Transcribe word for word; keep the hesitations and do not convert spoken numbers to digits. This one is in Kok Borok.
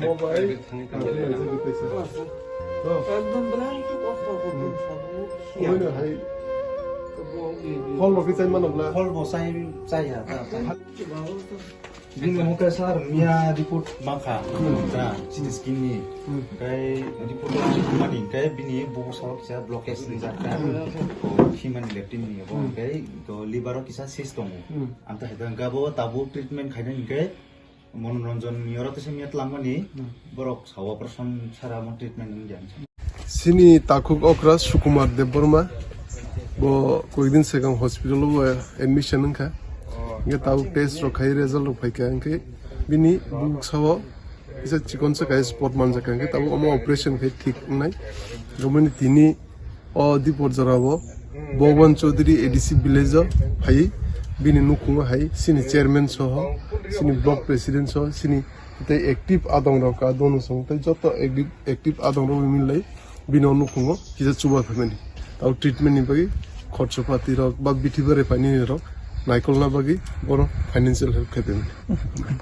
Mobile. একদম blank অবস্থা করুন সব। ওই না, ভাই। Hall rok khe chai mano bla? Hall bo chai, chai ya, ta, ta. Bini mukhe sir miya report mankha, da, C T scan ni. Hmm. Kai report o mani kai bini buku sao kisa blockage ni jakha. Hmm. O himani leptin ni bo Hmm. Kai to liver o kisa cyst tongo. Hmm. Amta hai da gabo tabuk treatment khaina ni kai Monoranjan ni oro tesa miya tlangmani Hmm. Borok sao operation sara mo treatment ni jani. Sini takhuk okra Sukumar Debbarma, bo koidin segang hospital o bo admission wngkha. Hingke tabuk test rok khai result rok phaikha, hingke bini buksa o kisa chikon sa kai spot manjakha, hingke tabuk omo operation khai thik wngnai. Romani tini o Dipor jora o Bhagwan Chaudhary A D C village o phai bini nukhung o hai sini chairman soho, sini block president soho, sini tei active adong rok ka dono song tei joto active, active adong rok milai bini o nukhungo kisa chuba phaimani. Tao treatment ni bagwi khorcho pati rok ba bithi bare paini rok naikolna bagwi bono financial help khai phaimani.